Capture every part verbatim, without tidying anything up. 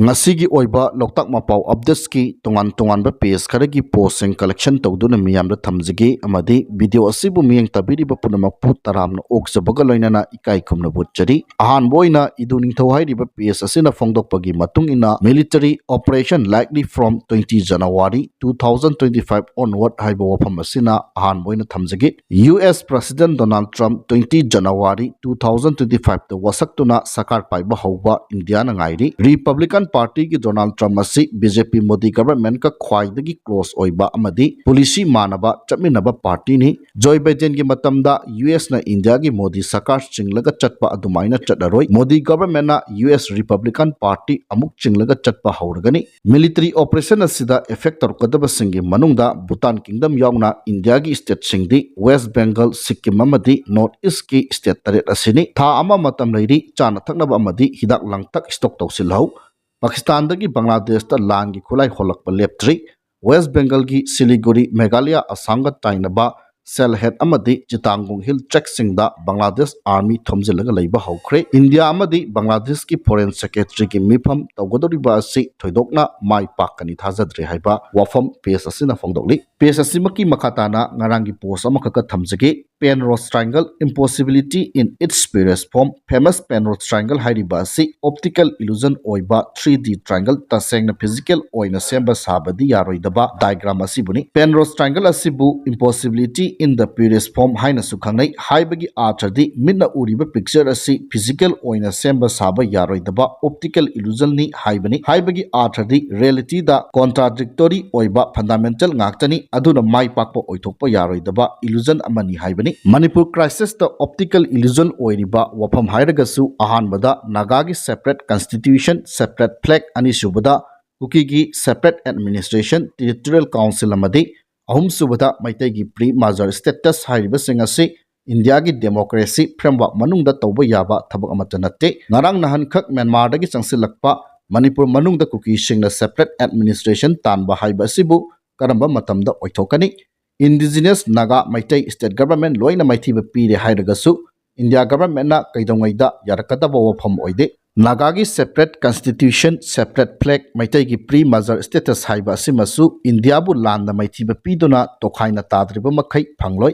ꯉꯁꯤꯒꯤ ꯑꯣꯏꯕ ꯂꯣꯛꯇꯥꯛ ꯃꯄꯥꯎ updatesꯀꯤ ꯇꯣꯉꯥꯟ ꯇꯣꯉꯥꯟꯕ page ꯈꯔꯒꯤ postꯁꯤꯡ collection ꯇꯧꯗꯨꯅ ꯃꯤꯌꯥꯝꯗ ꯊꯝꯖꯒꯦ, ꯑꯃꯗꯤ video ꯑꯁꯤꯕꯨ ꯃꯤꯠꯌꯦꯡ ꯇꯥꯕꯤꯔꯤꯕ ꯄꯨꯝꯅꯃꯛꯄꯨ ꯇꯔꯥꯝꯅ ꯑꯣꯛꯆꯕꯒ ꯂꯣꯏꯅꯅ ꯏꯀꯥꯏ ꯈꯨꯝꯅꯕ ꯎꯠꯆꯔꯤ꯫ ꯑꯍꯥꯟꯕ ꯑꯣꯏꯅ ꯏꯗꯨ ꯅꯤꯡꯊꯧ ꯍꯥꯏꯔꯤꯕ page ꯑꯁꯤꯅ ꯐꯣꯡꯗꯣꯛꯄꯒꯤ ꯃꯇꯨꯡ ꯏꯟꯅ, military operation likely from twenty January two thousand twenty-five onward ꯍꯥꯏꯕ ꯋꯥꯐꯝ ꯑꯁꯤꯅ ꯑꯍꯥꯟꯕ ꯑꯣꯏꯅ ꯊꯝꯖꯒꯦ꯫ U S President Donald Trump twenty January two thousand twenty-five ꯇ ꯋꯥꯁꯛꯇꯨꯅ ꯁꯔꯀꯥꯔ ꯄꯥꯏꯕ ꯍꯧꯕ ꯏꯟꯗꯤꯌꯥꯅ ꯉꯥꯏꯔꯤ꯫ Republican Partyꯒꯤ Donald Trump ꯑꯁꯤ B J P Modi governmentꯀ ꯈ꯭ꯋꯥꯏꯗꯒꯤ close ꯑꯣꯏꯕ ꯑꯃꯗꯤ policy ꯃꯥꯟꯅꯕ ꯆꯠꯃꯤꯟꯅꯕ partyꯅꯤ꯫ Joe Bidenꯒꯤ ꯃꯇꯝꯗ U S ꯅ ꯏꯟꯗꯤꯌꯥꯒꯤ ꯃꯣꯗꯤ ꯁꯔꯀꯥꯔ ꯆꯤꯡꯂꯒ ꯆꯠꯄ ꯑꯗꯨꯃꯥꯏꯅ ꯆꯠꯂꯔꯣꯏ꯫ Modi governmentꯅ U S Republican Party ꯑꯃꯨꯛ ꯆꯤꯡꯂꯒ ꯆꯠꯄ ꯍꯧꯔꯒꯅꯤ꯫ Military operation ꯑꯁꯤꯗ effect ꯇꯧꯔꯛꯀꯗꯕꯁꯤꯡꯒꯤ ꯃꯅꯨꯡꯗ Bhutan Kingdom ꯌꯥꯎꯅ ꯏꯟꯗꯤꯌꯥꯒꯤ stateꯁꯤꯡꯗꯤ West Bengal, ꯁꯤꯛꯀꯤꯝ ꯑꯃꯗꯤ North Eastꯀꯤ state ꯇꯔꯦꯠ ꯑꯁꯤꯅꯤ꯫ ꯊꯥ ꯑꯃ ꯃꯇꯝ ꯂꯩꯔꯤ꯫ ꯆꯥꯅ ꯊꯛꯅꯕ ꯑꯃꯗꯤ ꯍꯤꯗꯥꯛ ꯂꯥꯡꯊꯛ stock ꯇꯧꯁꯤꯜꯍꯧ꯫ ꯄꯥꯀꯤꯁꯇꯥꯟꯗꯒꯤ ꯕꯪꯒ꯭ꯂꯥꯗꯦꯁꯇ ꯂꯥꯟꯒꯤ ꯈꯨꯠꯂꯥꯏ ꯍꯣꯜꯂꯛꯄ ꯂꯦꯞꯇ꯭ꯔꯤ꯫ West Bengalꯒꯤ ꯁꯤꯂꯤꯒꯨꯔꯤ, ꯃꯦꯘꯥꯂꯌꯥ, ꯑꯁꯥꯝꯒ ꯇꯥꯏꯅꯕ ꯁꯦꯜꯍꯦꯠ ꯑꯃꯗꯤ ꯆꯤꯇꯥꯡꯒꯣꯡ hill trackꯁꯤꯡꯗ Bangladesh Army ꯊꯣꯝꯖꯤꯜꯂꯒ ꯂꯩꯕ ꯍꯧꯈ꯭ꯔꯦ꯫ ꯏꯟꯗꯤꯌꯥ ꯑꯃꯗꯤ ꯕꯪꯒ꯭ꯂꯥꯗꯦꯁꯀꯤ Foreign Secretaryꯒꯤ ꯃꯤꯐꯝ ꯇꯧꯒꯗꯧꯔꯤꯕ ꯑꯁꯤ ꯊꯣꯏꯗꯣꯛꯅ ꯃꯥꯏ ꯄꯥꯛꯀꯅꯤ ꯊꯥꯖꯗ꯭ꯔꯦ ꯍꯥꯏꯕ ꯋꯥꯐꯝ page ꯑꯁꯤꯅ ꯐꯣꯡꯗꯣꯛꯂꯤ꯫ Page ꯑꯁꯤꯃꯛꯀꯤ ꯃꯈꯥ ꯇꯥꯅ ꯉꯔꯥꯡꯒꯤ post ꯑꯃꯈꯛꯀ ꯊꯝꯖꯒꯦ꯫ Penrose Triangle, Impossibility in its Purest Form꯫ Famous Penrose Triangle ꯍꯥꯏꯔꯤꯕ ꯑꯁꯤ optical illusion ꯑꯣꯏꯕ three D triangle, ꯇꯁꯦꯡꯅ physical ꯑꯣꯏꯅ ꯁꯦꯝꯕ ꯁꯥꯕꯗꯤ ꯌꯥꯔꯣꯏꯗꯕ diagram ꯑꯁꯤꯕꯨꯅꯤ꯫ Penrose Triangle ꯑꯁꯤꯕꯨ impossibility in the purest form ꯍꯥꯏꯅꯁꯨ ꯈꯪꯅꯩ꯫ ꯍꯥꯏꯕꯒꯤ ꯑꯥꯔꯊꯗꯤ ꯃꯤꯠꯅ ꯎꯔꯤꯕ picture ꯑꯁꯤ physical ꯑꯣꯏꯅ ꯁꯦꯝꯕ ꯁꯥꯕ ꯌꯥꯔꯣꯏꯗꯕ optical illusionꯅꯤ ꯍꯥꯏꯕꯅꯤ꯫ ꯍꯥꯏꯕꯒꯤ ꯑꯥꯔꯊꯗꯤ realityꯗ contradictory ꯑꯣꯏꯕ fundamental ꯉꯥꯛꯇꯅꯤ, ꯑꯗꯨꯅ ꯃꯥꯏ ꯄꯥꯛꯄ ꯑꯣꯏꯊꯣꯛꯄ ꯌꯥꯔꯣꯏꯗꯕ illusion ꯑꯃꯅꯤ ꯍꯥꯏꯕꯅꯤ꯫ ꯃꯅꯤꯄꯨꯔ crisisꯇ optical illusion ꯑꯣꯏꯔꯤꯕ ꯋꯥꯐꯝ ꯍꯥꯏꯔꯒꯁꯨ, ꯑꯍꯥꯟꯕꯗ ꯅꯥꯒꯥꯒꯤ separate constitution, separate flag, ꯑꯅꯤꯁꯨꯕꯗ ꯀꯨꯀꯤꯒꯤ separate administration, territorial council ꯑꯃꯗꯤ ꯑꯍꯨꯝꯁꯨꯕꯗ ꯃꯩꯇꯩꯒꯤ pre-merger status ꯍꯥꯏꯔꯤꯕꯁꯤꯡ ꯑꯁꯤ ꯏꯟꯗꯤꯌꯥꯒꯤ democracy framework ꯃꯅꯨꯡꯗ ꯇꯧꯕ ꯌꯥꯕ ꯊꯕꯛ ꯑꯃꯠꯇ ꯅꯠꯇꯦ꯫ ꯉꯔꯥꯡ ꯅꯍꯥꯟꯈꯛ ꯃ꯭ꯌꯥꯟꯃꯥꯔꯗꯒꯤ ꯆꯪꯁꯤꯜꯂꯛꯄ ꯃꯅꯤꯄꯨꯔ ꯃꯅꯨꯡꯗ ꯀꯨꯀꯤꯁꯤꯡꯅ separate administration ꯇꯥꯟꯕ ꯍꯥꯏꯕ ꯑꯁꯤꯕꯨ ꯀꯔꯝꯕ ꯃꯇꯝꯗ ꯑꯣꯏꯊꯣꯛꯀꯅꯤ? Indigenous Naga, Meitei state government ꯂꯣꯏꯅ ꯃꯥꯏꯊꯤꯕ ꯄꯤꯔꯦ ꯍꯥꯏꯔꯒꯁꯨ, ꯏꯟꯗꯤꯌꯥ governmentꯅ ꯀꯩꯗꯧꯉꯩꯗ ꯌꯥꯔꯛꯀꯗꯕ ꯋꯥꯐꯝ ꯑꯣꯏꯗꯦ꯫ ꯅꯥꯒꯥꯒꯤ separate constitution, separate flag, ꯃꯩꯇꯩꯒꯤ pre merger status ꯍꯥꯏꯕ ꯑꯁꯤꯃꯁꯨ ꯏꯟꯗꯤꯌꯥꯕꯨ ꯂꯥꯟꯅ ꯃꯥꯏꯊꯤꯕ ꯄꯤꯗꯨꯅ ꯇꯣꯈꯥꯏꯅ ꯇꯥꯗ꯭ꯔꯤꯕ ꯃꯈꯩ ꯐꯪꯂꯣꯏ꯫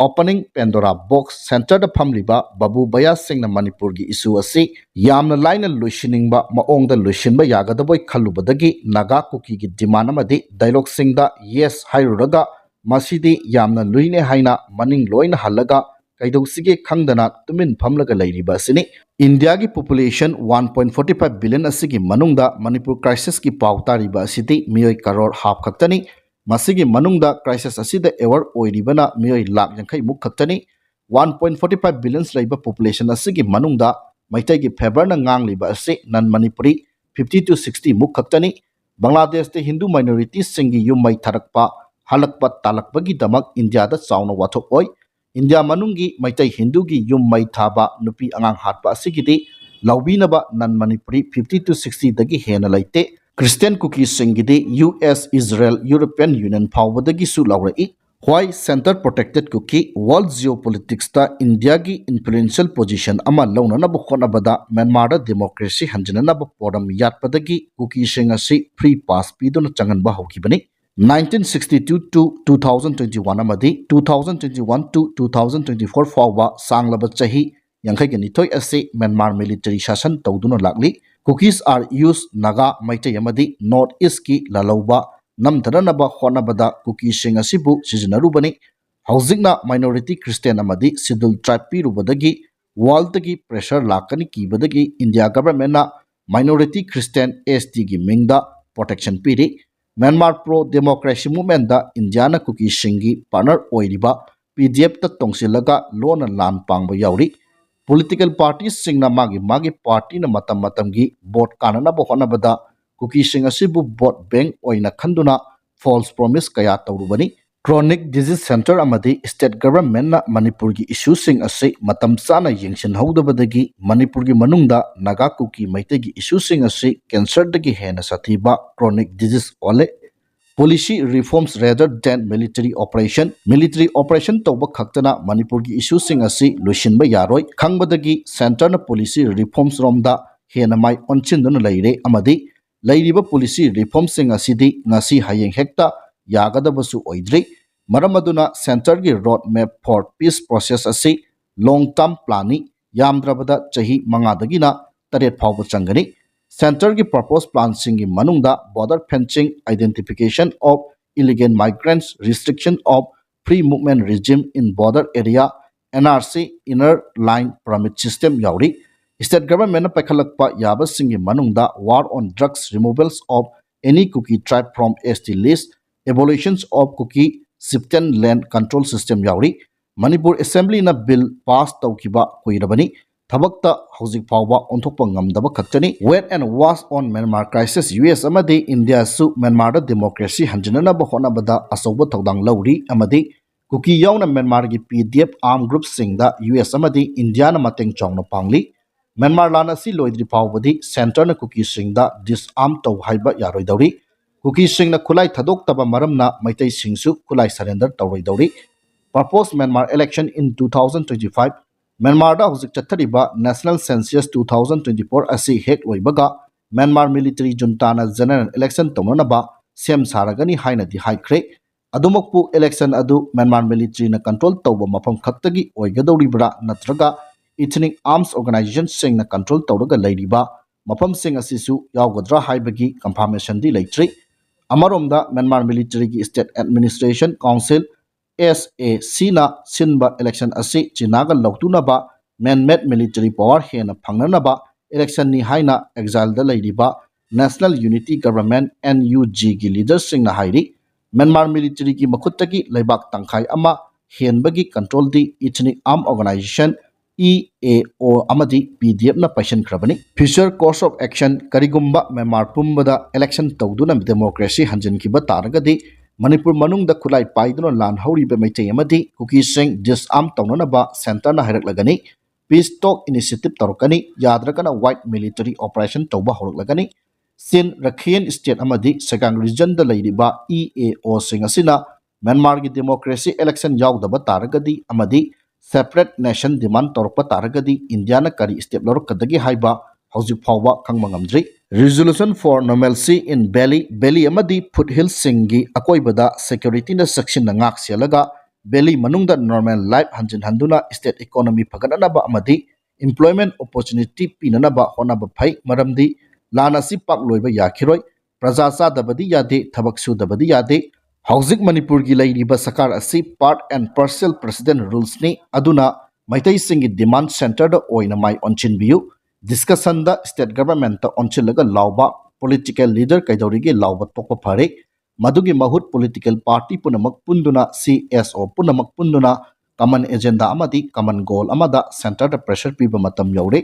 Opening Pandora box, centreꯗ ꯐꯝꯂꯤꯕ ꯕꯥꯕꯨ ꯕꯌꯥꯁ ꯁꯤꯡꯅ ꯃꯅꯤꯄꯨꯔꯒꯤ issue ꯑꯁꯤ ꯌꯥꯝꯅ ꯂꯥꯏꯅ ꯂꯣꯏꯁꯤꯟꯅꯤꯡꯕ ꯃꯑꯣꯡꯗ ꯂꯣꯏꯁꯤꯟꯕ ꯌꯥꯒꯗꯕꯣꯏ ꯈꯜꯂꯨꯕꯗꯒꯤ ꯅꯥꯒꯥ ꯀꯨꯀꯤꯒꯤ demand ꯑꯃꯗꯤ dialogueꯁꯤꯡꯗ yes ꯍꯥꯏꯔꯨꯔꯒ ꯃꯁꯤꯗꯤ ꯌꯥꯝꯅ ꯂꯨꯏꯅꯦ ꯍꯥꯏꯅ ꯃꯅꯤꯡ ꯂꯣꯏꯅ ꯍꯜꯂꯒ ꯀꯩꯗꯧꯁꯤꯒꯦ ꯈꯪꯗꯅ ꯇꯨꯃꯤꯟ ꯐꯝꯂꯒ ꯂꯩꯔꯤꯕ ꯑꯁꯤꯅꯤ꯫ ꯏꯟꯗꯤꯌꯥꯒꯤ population one point forty five billion ꯑꯁꯤꯒꯤ ꯃꯅꯨꯡꯗ ꯃꯅꯤꯄꯨꯔ crisisꯀꯤ ꯄꯥꯎ ꯇꯥꯔꯤꯕ ꯑꯁꯤꯗꯤ ꯃꯤꯑꯣꯏ ꯀꯔꯣꯔ ꯍꯥꯐ ꯈꯛꯇꯅꯤ꯫ ꯃꯁꯤꯒꯤ ꯃꯅꯨꯡꯗ crisis ꯑꯁꯤꯗ aware ꯑꯣꯏꯔꯤꯕꯅ ꯃꯤꯑꯣꯏ ꯂꯥꯈ ꯌꯥꯡꯈꯩ ꯃꯨꯛ ꯈꯛꯇꯅꯤ꯫ One point forty five billions ꯂꯩꯕ population ꯑꯁꯤꯒꯤ ꯃꯅꯨꯡꯗ ꯃꯩꯇꯩꯒꯤ favourꯅ ꯉꯥꯡꯂꯤꯕ ꯑꯁꯤ non Manipuri fifty to sixty ꯃꯨꯛ ꯈꯛꯇꯅꯤ꯫ ꯕꯪꯒ꯭ꯂꯥꯗꯦꯁꯇ Hindu minorityꯁꯤꯡꯒꯤ ꯌꯨꯝ ꯃꯩ ꯊꯥꯔꯛꯄ, ꯍꯜꯂꯛꯄ, ꯇꯥꯜꯂꯛꯄꯒꯤꯗꯃꯛ ꯏꯟꯗꯤꯌꯥꯗ ꯆꯥꯎꯅ ꯋꯥꯊꯣꯛ ꯑꯣꯏ꯫ ꯏꯟꯗꯤꯌꯥ ꯃꯅꯨꯡꯒꯤ ꯃꯩꯇꯩ ꯍꯤꯟꯗꯨꯒꯤ ꯌꯨꯝ ꯃꯩ ꯊꯥꯕ, ꯅꯨꯄꯤ ꯑꯉꯥꯡ ꯍꯥꯠꯄ ꯑꯁꯤꯒꯤꯗꯤ ꯂꯧꯕꯤꯅꯕ non Manipuri fifty to sixtyꯗꯒꯤ ꯍꯦꯟꯅ ꯂꯩꯇꯦ꯫ ꯈ꯭ꯔꯤꯁꯇꯤꯌꯥꯟ ꯀꯨꯀꯤꯁꯤꯡꯒꯤꯗꯤ U S, Israel, European Union ꯐꯥꯎꯕꯗꯒꯤꯁꯨ ꯂꯧꯔꯛꯏ꯫ Why Centre Protected Kuki? World geopoliticsꯇ ꯏꯟꯗꯤꯌꯥꯒꯤ influential position ꯑꯃ ꯂꯧꯅꯅꯕ ꯍꯣꯠꯅꯕꯗ ꯃ꯭ꯌꯥꯟꯃꯥꯔꯗ democracy ꯍꯟꯖꯤꯟꯅꯅꯕ ꯄꯣꯔꯝ ꯌꯥꯠꯄꯗꯒꯤ ꯀꯨꯀꯤꯁꯤꯡ ꯑꯁꯤ free pass ꯄꯤꯗꯨꯅ ꯆꯪꯍꯟꯕ ꯍꯧꯈꯤꯕꯅꯤ꯫ Nineteen sixty two to two thousand twenty one ꯑꯃꯗꯤ two thousand twenty one to two thousand twenty four ꯐꯥꯎꯕ ꯁꯥꯡꯂꯕ ꯆꯍꯤ ꯌꯥꯡꯈꯩꯒ ꯅꯤꯊꯣꯏ ꯑꯁꯤ ꯃ꯭ꯌꯥꯟꯃꯥꯔ military ꯁꯥꯁꯟ ꯇꯧꯗꯨꯅ ꯂꯥꯛꯂꯤ꯫ Kukis are used, Naga, Meitei ꯑꯃꯗꯤ North Eastꯀꯤ ꯂꯥꯜꯍꯧꯕ ꯅꯝꯊꯅꯅꯕ ꯍꯣꯠꯅꯕꯗ ꯀꯨꯀꯤꯁꯤꯡ ꯑꯁꯤꯕꯨ ꯁꯤꯖꯤꯟꯅꯔꯨꯕꯅꯤ꯫ ꯍꯧꯖꯤꯛꯅ minority Christian ꯑꯃꯗꯤ schedule tribe ꯄꯤꯔꯨꯕꯗꯒꯤ worldꯇꯒꯤ pressure ꯂꯥꯛꯀꯅꯤ ꯀꯤꯕꯗꯒꯤ ꯏꯟꯗꯤꯌꯥ governmentꯅ minority Christian, S Tꯒꯤ ꯃꯤꯡꯗ protection ꯄꯤꯔꯤ꯫ ꯃ꯭ꯌꯥꯟꯃꯥꯔ pro democracy movementꯇ ꯏꯟꯗꯤꯌꯥꯅ ꯀꯨꯀꯤꯁꯤꯡꯒꯤ partner ꯑꯣꯏꯔꯤꯕ P D Fꯇ ꯇꯣꯡꯁꯤꯜꯂꯒ ꯂꯣꯟꯅ ꯂꯥꯟ ꯄꯥꯡꯕ ꯌꯥꯎꯔꯤ꯫ Political partyꯁꯤꯡꯅ ꯃꯥꯒꯤ ꯃꯥꯒꯤ partyꯅ ꯃꯇꯝ ꯃꯇꯝꯒꯤ vote ꯀꯥꯅꯅꯕ ꯍꯣꯠꯅꯕꯗ ꯀꯨꯀꯤꯁꯤꯡ ꯑꯁꯤꯕꯨ vote bank ꯑꯣꯏꯅ ꯈꯟꯗꯨꯅ false promise ꯀꯌꯥ ꯇꯧꯔꯨꯕꯅꯤ꯫ Chronic Disease Centre ꯑꯃꯗꯤ state governmentꯅ ꯃꯅꯤꯄꯨꯔꯒꯤ issueꯁꯤꯡ ꯑꯁꯤ ꯃꯇꯝ ꯆꯥꯅ ꯌꯦꯡꯁꯤꯟꯍꯧꯗꯕꯗꯒꯤ ꯃꯅꯤꯄꯨꯔꯒꯤ ꯃꯅꯨꯡꯗ ꯅꯥꯒꯥ ꯀꯨꯀꯤ ꯃꯩꯇꯩꯒꯤ issueꯁꯤꯡ ꯑꯁꯤ cancerꯗꯒꯤ ꯍꯦꯟꯅ ꯁꯥꯊꯤꯕ chronic disease ꯑꯣꯜꯂꯦ꯫ Policy reforms rather than military operation. Military operation ꯇꯧꯕ ꯈꯛꯇꯅ ꯃꯅꯤꯄꯨꯔꯒꯤ issueꯁꯤꯡ ꯑꯁꯤ ꯂꯣꯏꯁꯤꯟꯕ ꯌꯥꯔꯣꯏ꯫ ꯈꯪꯕꯗꯒꯤ centreꯅ policy reformsꯔꯣꯝꯗ ꯍꯦꯟꯅ ꯃꯥꯏ ꯑꯣꯟꯁꯤꯟꯗꯨꯅ ꯂꯩꯔꯦ ꯑꯃꯗꯤ ꯂꯩꯔꯤꯕ policy reformꯁꯤꯡ ꯑꯁꯤꯗꯤ ꯉꯁꯤ ꯍꯌꯦꯡ ꯍꯦꯛꯇ ꯌꯥꯒꯗꯕꯁꯨ ꯑꯣꯏꯗ꯭ꯔꯤ꯫ ꯃꯔꯝ ꯑꯗꯨꯅ centreꯒꯤ road map for peace process ꯑꯁꯤ long term planꯅꯤ, ꯌꯥꯝꯗ꯭ꯔꯕꯗ ꯆꯍꯤ ꯃꯉꯥꯗꯒꯤꯅ ꯇꯔꯦꯠ ꯐꯥꯎꯕ ꯆꯪꯒꯅꯤ꯫ Centreꯒꯤ proposed planꯁꯤꯡꯒꯤ ꯃꯅꯨꯡꯗ border fencing, identification of illegal migrants, restriction of free movement regime in border area, N R C, inner line permit system ꯌꯥꯎꯔꯤ꯫ State governmentꯅ ꯄꯥꯏꯈꯠꯂꯛꯄ ꯌꯥꯕꯁꯤꯡꯒꯤ ꯃꯅꯨꯡꯗ war on drugs, removals of any Kuki tribe from S T list, abolitions of Kuki chieftain land control system ꯌꯥꯎꯔꯤ꯫ Manipur Assemblyꯅ bill pass ꯇꯧꯈꯤꯕ ꯀꯨꯏꯔꯕꯅꯤ꯫ ꯊꯕꯛꯇ ꯍꯧꯖꯤꯛ ꯐꯥꯎꯕ ꯑꯣꯟꯊꯣꯛꯄ ꯉꯝꯗꯕ ꯈꯛꯇꯅꯤ꯫ Wait and watch on Myanmar crisis꯫ U S ꯑꯃꯗꯤ ꯏꯟꯗꯤꯌꯥꯁꯨ ꯃ꯭ꯌꯥꯟꯃꯥꯔꯗ democracy ꯍꯟꯖꯤꯟꯅꯅꯕ ꯍꯣꯠꯅꯕꯗ ꯑꯆꯧꯕ ꯊꯧꯗꯥꯡ ꯂꯧꯔꯤ ꯑꯃꯗꯤ ꯀꯨꯀꯤ ꯌꯥꯎꯅ ꯃ꯭ꯌꯥꯟꯃꯥꯔꯒꯤ P D F armed groupꯁꯤꯡꯗ U S ꯑꯃꯗꯤ ꯏꯟꯗꯤꯌꯥꯅ ꯃꯇꯦꯡ ꯆꯥꯎꯅ ꯄꯥꯡꯂꯤ꯫ ꯃ꯭ꯌꯥꯟꯃꯥꯔ ꯂꯥꯟ ꯑꯁꯤ ꯂꯣꯏꯗ꯭ꯔꯤ ꯐꯥꯎꯕꯗꯤ centreꯅ ꯀꯨꯀꯤꯁꯤꯡꯗ disarm ꯇꯧ ꯍꯥꯏꯕ ꯌꯥꯔꯣꯏꯗꯧꯔꯤ꯫ ꯀꯨꯀꯤꯁꯤꯡꯅ ꯈꯨꯠꯂꯥꯏ ꯊꯥꯗꯣꯛꯇꯕ ꯃꯔꯝꯅ ꯃꯩꯇꯩꯁꯤꯡꯁꯨ ꯈꯨꯠꯂꯥꯏ surrender ꯇꯧꯔꯣꯏꯗꯧꯔꯤ꯫ Proposed Myanmar election in two thousand twenty-five꯫ ꯃ꯭ꯌꯥꯟꯃꯥꯔꯗ ꯍꯧꯖꯤꯛ ꯆꯠꯊꯔꯤꯕ National Census two thousand twenty-four ꯑꯁꯤ ꯍꯦꯛ ꯂꯣꯏꯕꯒ ꯃ꯭ꯌꯥꯟꯃꯥꯔ military juntaꯅ general election ꯇꯧꯅꯅꯕ ꯁꯦꯝ ꯁꯥꯔꯒꯅꯤ ꯍꯥꯏꯅꯗꯤ ꯍꯥꯏꯈ꯭ꯔꯦ꯫ ꯑꯗꯨꯃꯛꯄꯨ election ꯑꯗꯨ ꯃ꯭ꯌꯥꯟꯃꯥꯔ militaryꯅ control ꯇꯧꯕ ꯃꯐꯝ ꯈꯛꯇꯒꯤ ꯑꯣꯏꯒꯗꯧꯔꯤꯕ꯭ꯔꯥ ꯅꯠꯇ꯭ꯔꯒ ethnic arms organizationꯁꯤꯡꯅ control ꯇꯧꯔꯒ ꯂꯩꯔꯤꯕ ꯃꯐꯝꯁꯤꯡ ꯑꯁꯤꯁꯨ ꯌꯥꯎꯒꯗ꯭ꯔꯥ ꯍꯥꯏꯕꯒꯤ confirmationꯗꯤ ꯂꯩꯇ꯭ꯔꯤ꯫ ꯑꯃꯔꯣꯝꯗ ꯃ꯭ꯌꯥꯟꯃꯥꯔ militaryꯒꯤ State Administration Council, S A Cꯅ ꯁꯤꯟꯕ election ꯑꯁꯤ ꯆꯤꯅꯥꯒ ꯂꯧꯇꯨꯅꯕ man-made military power ꯍꯦꯟꯅ ꯐꯪꯅꯅꯕ electionꯅꯤ ꯍꯥꯏꯅ exileꯗ ꯂꯩꯔꯤꯕ National Unity Government, N U Gꯒꯤ leaderꯁꯤꯡꯅ ꯍꯥꯏꯔꯤ꯫ ꯃ꯭ꯌꯥꯟꯃꯥꯔ militaryꯒꯤ ꯃꯈꯨꯠꯇꯒꯤ ꯂꯩꯕꯥꯛ ꯇꯪꯈꯥꯏ ꯑꯃ ꯍꯦꯟꯕꯒꯤ controlꯗꯤ ethnic arm organization, E A O ꯑꯃꯗꯤ P D Fꯅ ꯄꯥꯏꯁꯤꯟꯈ꯭ꯔꯕꯅꯤ꯫ Future course of action: ꯀꯔꯤꯒꯨꯝꯕ ꯃ꯭ꯌꯥꯟꯃꯥꯔ ꯄꯨꯝꯕꯗ election ꯇꯧꯗꯨꯅ democracy ꯍꯟꯖꯤꯟꯈꯤꯕ ꯇꯥꯔꯒꯗꯤ ꯃꯅꯤꯄꯨꯔ ꯃꯅꯨꯡꯗ ꯈꯨꯠꯂꯥꯏ ꯄꯥꯏꯗꯨꯅ ꯂꯥꯟ ꯍꯧꯔꯤꯕ ꯃꯩꯇꯩ ꯑꯃꯗꯤ ꯀꯨꯀꯤꯁꯤꯡ disarm ꯇꯧꯅꯅꯕ centreꯅ ꯍꯥꯏꯔꯛꯂꯒꯅꯤ꯫ Peace talk initiative ꯇꯧꯔꯛꯀꯅꯤ, ꯌꯥꯗ꯭ꯔꯒꯅ white military operation ꯇꯧꯕ ꯍꯧꯔꯛꯂꯒꯅꯤ꯫ Chin, Rakhine State ꯑꯃꯗꯤ Sagaing regionꯗ ꯂꯩꯔꯤꯕ E A Oꯁꯤꯡ ꯑꯁꯤꯅ ꯃ꯭ꯌꯥꯟꯃꯥꯔꯒꯤ democracy election ꯌꯥꯎꯗꯕ ꯇꯥꯔꯒꯗꯤ ꯑꯃꯗꯤ separate nation demand ꯇꯧꯔꯛꯄ ꯇꯥꯔꯒꯗꯤ ꯏꯟꯗꯤꯌꯥꯅ ꯀꯔꯤ step ꯂꯧꯔꯛꯀꯗꯒꯦ ꯍꯥꯏꯕ ꯍꯧꯖꯤꯛ ꯐꯥꯎꯕ ꯈꯪꯕ ꯉꯝꯗ꯭ꯔꯤ꯫ Resolution for normalcy in valley, valley ꯑꯃꯗꯤ foothillsꯁꯤꯡꯒꯤ ꯑꯀꯣꯏꯕꯗ securityꯅ ꯆꯦꯛꯁꯤꯟꯅ ꯉꯥꯛ ꯁꯦꯜꯂꯒ valley ꯃꯅꯨꯡꯗ normal life ꯍꯟꯖꯤꯟꯍꯟꯗꯨꯅ state economy ꯐꯒꯠꯅꯅꯕ ꯑꯃꯗꯤ employment opportunity ꯄꯤꯅꯅꯕ ꯍꯣꯠꯅꯕ ꯐꯩ꯫ ꯃꯔꯝꯗꯤ ꯂꯥꯟ ꯑꯁꯤ ꯄꯥꯛ ꯂꯣꯏꯕ ꯌꯥꯈꯤꯔꯣꯏ꯫ ꯄ꯭ꯔꯖꯥ ꯆꯥꯗꯕꯗꯤ ꯌꯥꯗꯦ, ꯊꯕꯛ ꯁꯨꯗꯕꯗꯤ ꯌꯥꯗꯦ꯫ ꯍꯧꯖꯤꯛ ꯃꯅꯤꯄꯨꯔꯒꯤ ꯂꯩꯔꯤꯕ ꯁꯔꯀꯥꯔ ꯑꯁꯤ part and parcel president rulesꯅꯤ꯫ ꯑꯗꯨꯅ ꯃꯩꯇꯩꯁꯤꯡꯒꯤ demand centreꯗ ꯑꯣꯏꯅ ꯃꯥꯏ ꯑꯣꯟꯁꯤꯟꯕꯤꯌꯨ꯫ Discussionꯗ state governmentꯇ ꯑꯣꯟꯁꯤꯜꯂꯒ ꯂꯥꯎꯕ political leader ꯀꯩꯗꯧꯔꯤꯒꯦ ꯂꯥꯎꯕ ꯇꯣꯛꯄ ꯐꯔꯦ꯫ ꯃꯗꯨꯒꯤ ꯃꯍꯨꯠ political party ꯄꯨꯝꯅꯃꯛ ꯄꯨꯟꯗꯨꯅ, CSO ꯄꯨꯝꯅꯃꯛ ꯄꯨꯟꯗꯨꯅ common agenda ꯑꯃꯗꯤ common goal ꯑꯃꯗ centreꯗ pressure ꯄꯤꯕ ꯃꯇꯝ ꯌꯧꯔꯦ꯫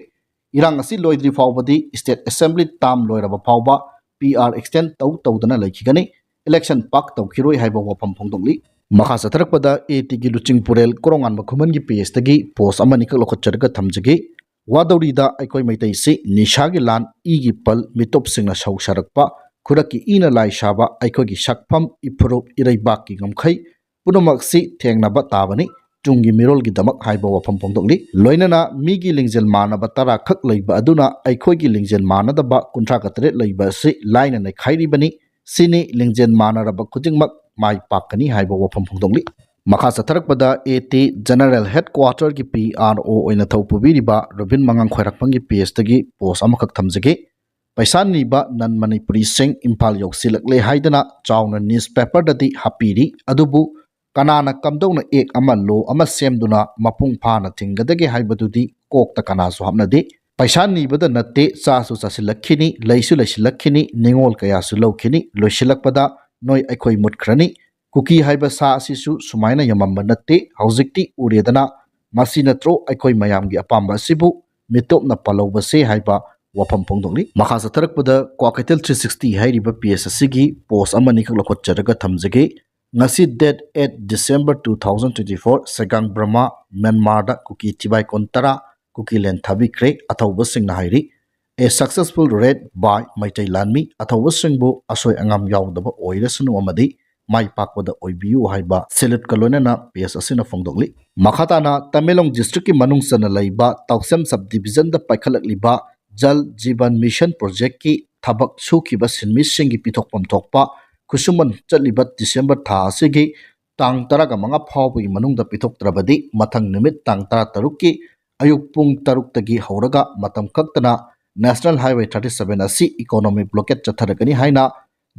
ꯏꯔꯥꯡ ꯑꯁꯤ ꯂꯣꯏꯗ꯭ꯔꯤ ꯐꯥꯎꯕꯗꯤ state assembly term ꯂꯣꯏꯔꯕ ꯐꯥꯎꯕ PR extend ꯇꯧ ꯇꯧꯗꯅ ꯂꯩꯈꯤꯒꯅꯤ꯫ Election ꯄꯥꯛ ꯇꯧꯈꯤꯔꯣꯏ ꯍꯥꯏꯕ ꯋꯥꯐꯝ ꯐꯣꯡꯗꯣꯛꯂꯤ꯫ ꯃꯈꯥ ꯆꯠꯊꯔꯛꯄꯗ ATꯒꯤ ꯂꯨꯆꯤꯡꯄꯨꯔꯦꯜ ꯀꯣꯔꯣꯉꯥꯟꯕ ꯈꯨꯃꯟꯒꯤ pageꯇꯒꯤ post ꯑꯃꯅꯤꯈꯛ ꯂꯧꯈꯠꯆꯔꯒ ꯊꯝꯖꯒꯦ꯫ ꯋꯥꯗꯧꯔꯤꯗ ꯑꯩꯈꯣꯏ ꯃꯩꯇꯩꯁꯤ ꯅꯤꯁꯥꯒꯤ ꯂꯥꯟ, ꯏꯒꯤ ꯄꯜ, ꯃꯤꯇꯣꯞꯁꯤꯡꯅ ꯁꯧ ꯁꯥꯔꯛꯄ, ꯈꯨꯔꯛꯀꯤ ꯏꯅ ꯂꯥꯏ ꯁꯥꯕ, ꯑꯩꯈꯣꯏꯒꯤ ꯁꯛꯐꯝ, ꯏꯐꯨꯔꯨꯞ, ꯏꯔꯩꯕꯥꯛꯀꯤ ꯉꯝꯈꯩ ꯄꯨꯝꯅꯃꯛꯁꯤ ꯊꯦꯡꯅꯕ ꯇꯥꯕꯅꯤ꯫ ꯇꯨꯡꯒꯤ ꯃꯤꯔꯣꯜꯒꯤꯗꯃꯛ ꯍꯥꯏꯕ ꯋꯥꯐꯝ ꯐꯣꯡꯗꯣꯛꯂꯤ꯫ ꯂꯣꯏꯅꯅ ꯃꯤꯒꯤ ꯂꯤꯡꯖꯦꯜ ꯃꯥꯟꯅꯕ ꯇꯔꯥ ꯈꯛ ꯂꯩꯕ ꯑꯗꯨꯅ ꯑꯩꯈꯣꯏꯒꯤ ꯂꯤꯡꯖꯦꯜ ꯃꯥꯟꯅꯗꯕ ꯀꯨꯟꯊ꯭ꯔꯥꯒ ꯇꯔꯦꯠ ꯂꯩꯕ ꯑꯁꯤ ꯂꯥꯏꯅ ꯅꯩꯈꯥꯏꯔꯤꯕꯅꯤ꯫ ꯁꯤꯅꯤ ꯂꯤꯡꯖꯦꯜ ꯃꯥꯟꯅꯔꯕ ꯈꯨꯗꯤꯡꯃꯛ ꯃꯥꯏ ꯄꯥꯛꯀꯅꯤ ꯍꯥꯏꯕ ꯋꯥꯐꯝ ꯐꯣꯡꯗꯣꯛꯂꯤ꯫ ꯃꯈꯥ ꯆꯠꯊꯔꯛꯄꯗ AT General Headquarterꯒꯤ PRO ꯑꯣꯏꯅ ꯊꯧ ꯄꯨꯕꯤꯔꯤꯕ ꯔꯣꯕꯤꯟ ꯃꯉꯥꯡ ꯈ꯭ꯋꯥꯏꯔꯥꯛꯄꯝꯒꯤ pageꯇꯒꯤ post ꯑꯃꯈꯛ ꯊꯝꯖꯒꯦ꯫ ꯄꯩꯁꯥ ꯅꯤꯕ non Manipuriꯁꯤꯡ ꯏꯝꯐꯥꯜ ꯌꯧꯁꯤꯜꯂꯛꯂꯦ ꯍꯥꯏꯗꯅ ꯆꯥꯎꯅ newspaperꯗꯗꯤ ꯍꯥꯞꯄꯤꯔꯤ, ꯑꯗꯨꯕꯨ ꯀꯅꯥꯅ ꯀꯝꯗꯧꯅ act ꯑꯃ, law ꯑꯃ ꯁꯦꯝꯗꯨꯅ ꯃꯄꯨꯡ ꯐꯥꯅ ꯊꯤꯡꯒꯗꯒꯦ ꯍꯥꯏꯕꯗꯨꯗꯤ ꯀꯣꯛꯇ ꯀꯅꯥꯁꯨ ꯍꯥꯞꯅꯗꯦ꯫ ꯄꯩꯁꯥ ꯅꯤꯕꯗ ꯅꯠꯇꯦ, ꯆꯥꯁꯨ ꯆꯥꯁꯤꯜꯂꯛꯈꯤꯅꯤ, ꯂꯩꯁꯨ ꯂꯩꯁꯤꯜꯂꯛꯈꯤꯅꯤ, ꯅꯤꯉꯣꯜ ꯀꯌꯥꯁꯨ ꯂꯧꯈꯤꯅꯤ꯫ ꯂꯣꯏꯁꯤꯜꯂꯛꯄꯗ ꯅꯣꯏ ꯑꯩꯈꯣꯏ ꯃꯨꯠꯈ꯭ꯔꯅꯤ꯫ ꯀꯨꯀꯤ ꯍꯥꯏꯕ ꯁꯥ ꯑꯁꯤꯁꯨ ꯁꯨꯃꯥꯏꯅ ꯌꯥꯝꯃꯝꯕ ꯅꯠꯇꯦ, ꯍꯧꯖꯤꯛꯇꯤ ꯎꯔꯦꯗꯅ꯫ ꯃꯁꯤ ꯅꯠꯇ꯭ꯔꯣ ꯑꯩꯈꯣꯏ ꯃꯌꯥꯝꯒꯤ ꯑꯄꯥꯝꯕ ꯑꯁꯤꯕꯨ? ꯃꯤꯇꯣꯞꯅ ꯄꯥꯜꯍꯧꯕꯁꯦ ꯍꯥꯏꯕ ꯋꯥꯐꯝ ꯐꯣꯡꯗꯣꯛꯂꯤ꯫ ꯃꯈꯥ ꯆꯠꯊꯔꯛꯄꯗ ꯀ꯭ꯋꯥꯀꯩꯊꯦꯜ three sixty ꯍꯥꯏꯔꯤꯕ pageꯁ ꯑꯁꯤꯒꯤ post ꯑꯃꯅꯤꯈꯛ ꯂꯧꯈꯠꯆꯔꯒ ꯊꯝꯖꯒꯦ꯫ ꯉꯁꯤ date eight December two thousand twenty four, ꯁꯦꯒꯥꯡ ꯕ꯭ꯔꯍꯃ, ꯃ꯭ꯌꯥꯟꯃꯥꯔꯗ ꯀꯨꯀꯤ ꯊꯤꯕꯥꯏꯀꯣꯟ ꯇꯔꯥ ꯀꯨꯀꯤꯂꯦꯟ ꯊꯥꯕꯤꯈ꯭ꯔꯦ꯫ ꯑꯊꯧꯕꯁꯤꯡꯅ ꯍꯥꯏꯔꯤ, "A successful raid by Meitei ꯂꯥꯟꯃꯤ", ꯑꯊꯧꯕꯁꯤꯡꯕꯨ ꯑꯁꯣꯏ ꯑꯉꯥꯝ ꯌꯥꯎꯗꯕ ꯑꯣꯏꯔꯁꯅꯨ ꯑꯃꯗꯤ ꯃꯥꯏ ꯄꯥꯛꯄꯗ ꯑꯣꯏꯕꯤꯌꯨ ꯍꯥꯏꯕ saluteꯀ ꯂꯣꯏꯅꯅ pageꯁ ꯑꯁꯤꯅ ꯐꯣꯡꯗꯣꯛꯂꯤ꯫ ꯃꯈꯥ ꯇꯥꯅ ꯇꯃꯦꯡꯂꯣꯡ districtꯀꯤ ꯃꯅꯨꯡ ꯆꯟꯅ ꯂꯩꯕ ꯇꯥꯎꯁꯦꯝ sub divisionꯗ ꯄꯥꯏꯈꯠꯂꯛꯂꯤꯕ ꯖꯜ ꯖꯤꯕꯟ ꯃꯤꯁꯟ ꯄ꯭ꯔꯣꯖꯦꯛꯀꯤ ꯊꯕꯛ ꯁꯨꯈꯤꯕ ꯁꯤꯟꯃꯤꯁꯤꯡꯒꯤ ꯄꯤꯊꯣꯛꯐꯝ ꯊꯣꯛꯄ ꯈꯨꯠꯁꯨꯃꯟ ꯆꯠꯂꯤꯕ ꯗꯤꯁꯦꯝꯕꯔ ꯊꯥ ꯑꯁꯤꯒꯤ ꯇꯥꯡ ꯇꯔꯥꯃꯉꯥ ꯐꯥꯎꯕꯒꯤ ꯃꯅꯨꯡꯗ ꯄꯤꯊꯣꯛꯇ꯭ꯔꯕꯗꯤ ꯃꯊꯪ ꯅꯨꯃꯤꯠ ꯇꯥꯡ ꯇꯔꯥꯇꯔꯨꯛꯀꯤ ꯑꯌꯨꯛ ꯄꯨꯡ ꯇꯔꯨꯛꯇꯒꯤ ꯍꯧꯔꯒ ꯃꯇꯝ ꯀꯛꯇꯅ National Highway thirty seven ꯑꯁꯤ economic blockade ꯆꯠꯊꯔꯒꯅꯤ ꯍꯥꯏꯅ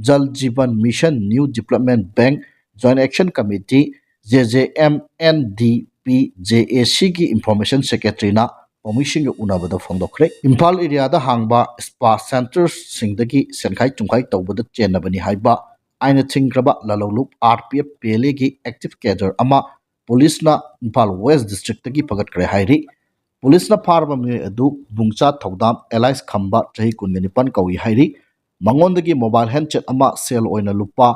Jal Jeevan mission new development bank join action committee, J J M N D P J A ꯁꯤꯒꯤ ꯏꯟꯐꯣꯔꯃꯦꯁꯟ ꯁꯦꯀ꯭ꯔꯦꯇꯔꯤꯅ ꯄꯥꯎꯃꯤꯁꯤꯡꯒ ꯎꯅꯕꯗ ꯐꯣꯡꯗꯣꯛꯈ꯭ꯔꯦ꯫ ꯏꯝꯐꯥꯜ ꯑꯦꯔꯤꯌꯥꯗ ꯍꯥꯡꯕ ꯁ꯭ꯄꯥ ꯁꯦꯟꯇꯔꯁꯤꯡꯗꯒꯤ ꯁꯦꯟꯈꯥꯏ ꯇꯨꯝꯈꯥꯏ ꯇꯧꯕꯗ ꯆꯦꯟꯅꯕꯅꯤ ꯍꯥꯏꯕ ꯑꯥꯏꯟꯅ ꯊꯤꯡꯈ꯭ꯔꯕ ꯂꯥꯂꯧꯂꯨꯞ ꯑꯥꯔ ꯄꯤ ꯑꯦꯐ ꯄꯦꯂꯦꯒꯤ ꯑꯦꯛꯇꯤꯚ ꯀꯦꯗꯔ ꯑꯃ ꯄꯨꯂꯤꯁꯅ ꯏꯝꯐꯥꯜ ꯋꯦꯁ ꯗꯤꯁꯇ꯭ꯔꯤꯛꯇꯒꯤ ꯐꯒꯠꯈ꯭ꯔꯦ ꯍꯥꯏꯔꯤ꯫ ꯄꯨꯂꯤꯁꯅ ꯐꯥꯔꯕ ꯃꯤꯑꯣꯏ ꯑꯗꯨ ꯕꯨꯡꯆꯥ ꯊꯧꯗꯥꯝ ꯑꯦꯂꯥꯏꯁ ꯈꯝꯕ, ꯆꯍꯤ ꯀꯨꯟꯒ ꯅꯤꯄꯥꯟ ꯀꯧꯏ ꯍꯥꯏꯔꯤ꯫ ꯃꯉꯣꯟꯗꯒꯤ ꯃꯣꯕꯥꯏꯜ ꯍꯦꯟꯁꯦꯠ ꯑꯃ, ꯁꯦꯜ ꯑꯣꯏꯅ ꯂꯨꯄꯥ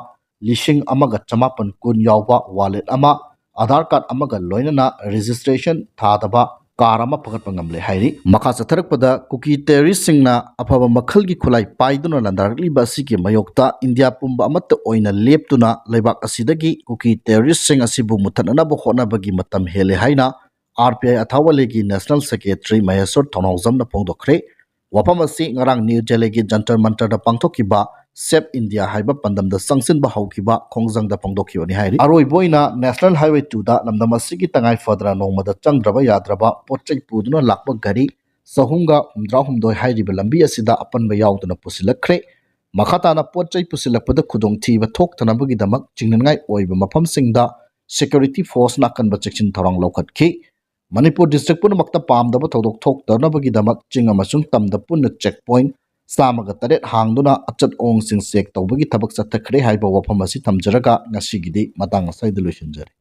ꯂꯤꯁꯤꯡ ꯑꯃꯒ ꯆꯃꯥꯄꯟ ꯀꯨꯟ ꯌꯥꯎꯕ ꯋꯥꯂꯦꯠ ꯑꯃ, ꯑꯙꯥꯔ ꯀꯥꯔꯗ ꯑꯃꯒ ꯂꯣꯏꯅꯅ ꯔꯦꯖꯤꯁꯇ꯭ꯔꯦꯁꯟ ꯊꯥꯗꯕ ꯀꯥꯔ ꯑꯃ ꯐꯒꯠꯄ ꯉꯝꯂꯦ ꯍꯥꯏꯔꯤ꯫ ꯃꯈꯥ ꯆꯠꯊꯔꯛꯄꯗ ꯀꯨꯀꯤ ꯇꯦꯔꯣꯔꯤꯁꯁꯤꯡꯅ ꯑꯐꯕ ꯃꯈꯜꯒꯤ ꯈꯨꯠꯂꯥꯏ ꯄꯥꯏꯗꯨꯅ ꯂꯥꯟꯗꯥꯔꯛꯂꯤꯕ ꯑꯁꯤꯒꯤ ꯃꯥꯌꯣꯛꯇ ꯏꯟꯗꯤꯌꯥ ꯄꯨꯝꯕ ꯑꯃꯠꯇ ꯑꯣꯏꯅ ꯂꯦꯞꯇꯨꯅ ꯂꯩꯕꯥꯛ ꯑꯁꯤꯗꯒꯤ ꯀꯨꯀꯤ ꯇꯦꯔꯣꯔꯤꯁꯁꯤꯡ ꯑꯁꯤꯕꯨ ꯃꯨꯠꯊꯠꯅꯅꯕ ꯍꯣꯠꯅꯕꯒꯤ ꯃꯇꯝ ꯍꯦꯜꯂꯦ ꯍꯥꯏꯅ ꯑꯥꯔ ꯄꯤ ꯑꯥꯏ ꯑꯊꯥꯋꯥꯂꯤꯒꯤ ꯅꯦꯁꯅꯦꯜ ꯁꯦꯀ꯭ꯔꯦꯇꯔꯤ ꯃꯍꯦꯁꯣꯔ ꯊꯧꯅꯥꯎꯖꯝꯅ ꯐꯣꯡꯗꯣꯛꯈ꯭ꯔꯦ꯫ ꯋꯥꯐꯝ ꯑꯁꯤ ꯉꯔꯥꯡ ꯅ꯭ꯌꯨ ꯗꯦꯜꯂꯤꯒꯤ ꯖꯟꯇꯔ ꯃꯟꯇꯔꯗ ꯄꯥꯡꯊꯣꯛꯈꯤꯕ ꯁꯦꯚ ꯏꯟꯗꯤꯌꯥ ꯍꯥꯏꯕ ꯄꯥꯟꯗꯝꯗ ꯆꯪꯁꯤꯟꯕ ꯍꯧꯈꯤꯕ ꯈꯣꯡꯖꯪꯗ ꯐꯣꯡꯗꯣꯛꯈꯤꯕꯅꯤ ꯍꯥꯏꯔꯤ꯫ ꯑꯔꯣꯏꯕ ꯑꯣꯏꯅ ꯅꯦꯁꯅꯦꯜ ꯍꯥꯏꯋꯦ ꯇꯨꯗ ꯂꯝꯗꯝ ꯑꯁꯤꯒꯤ ꯇꯉꯥꯏ ꯐꯗꯅ ꯅꯣꯡꯃꯗ ꯆꯪꯗ꯭ꯔꯕ ꯌꯥꯗ꯭ꯔꯕ ꯄꯣꯠ ꯆꯩ ꯄꯨꯗꯨꯅ ꯂꯥꯛꯄ ꯒꯥꯔꯤ ꯆꯍꯨꯝꯒ ꯍꯨꯝꯗ꯭ꯔꯥ ꯍꯨꯝꯗꯣꯏ ꯍꯥꯏꯔꯤꯕ ꯂꯝꯕꯤ ꯑꯁꯤꯗ ꯑꯄꯟꯕ ꯌꯥꯎꯗꯅ ꯄꯨꯁꯤꯜꯂꯛꯈ꯭ꯔꯦ꯫ ꯃꯈꯥ ꯇꯥꯅ ꯄꯣꯠ ꯆꯩ ꯄꯨꯁꯤꯜꯂꯛꯄꯗ ꯈꯨꯗꯣꯡꯊꯤꯕ ꯊꯣꯛꯇꯅꯕꯒꯤꯗꯃꯛ ꯆꯤꯡꯅꯅꯤꯡꯉꯥꯏ ꯑꯣꯏꯕ ꯃꯐꯝꯁꯤꯡꯗ ꯁꯦꯀ꯭ꯌꯨꯔꯤꯇꯤ ꯐꯣꯔꯁꯅ ꯑꯀꯟꯕ ꯆꯦꯛꯁꯤꯟ ꯊꯧꯔꯥꯡ ꯂꯧꯈꯠꯈꯤ꯫ ꯃꯅꯤꯄꯨꯔ ꯗꯤꯁꯇ꯭ꯔꯤꯛ ꯄꯨꯝꯅꯃꯛꯇ ꯄꯥꯝꯗꯕ ꯊꯧꯗꯣꯛ ꯊꯣꯛꯇꯅꯕꯒꯤꯗꯃꯛ ꯆꯤꯡ ꯑꯃꯁꯨꯡ ꯇꯝꯗ ꯄꯨꯟꯅ ꯆꯦꯛ ꯄꯣꯏꯟꯠ ꯆꯥꯝꯃꯒ ꯇꯔꯦꯠ ꯍꯥꯡꯗꯨꯅ ꯑꯆꯠ ꯑꯋꯣꯡꯁꯤꯡ ꯆꯦꯛ ꯇꯧꯕꯒꯤ ꯊꯕꯛ ꯆꯠꯊꯈ꯭ꯔꯦ ꯍꯥꯏꯕ ꯋꯥꯐꯝ ꯑꯁꯤ ꯊꯝꯖꯔꯒ ꯉꯁꯤꯒꯤꯗꯤ ꯃꯇꯥꯡ ꯑꯁꯤꯗ ꯂꯣꯏꯁꯤꯟꯖꯔꯦ꯫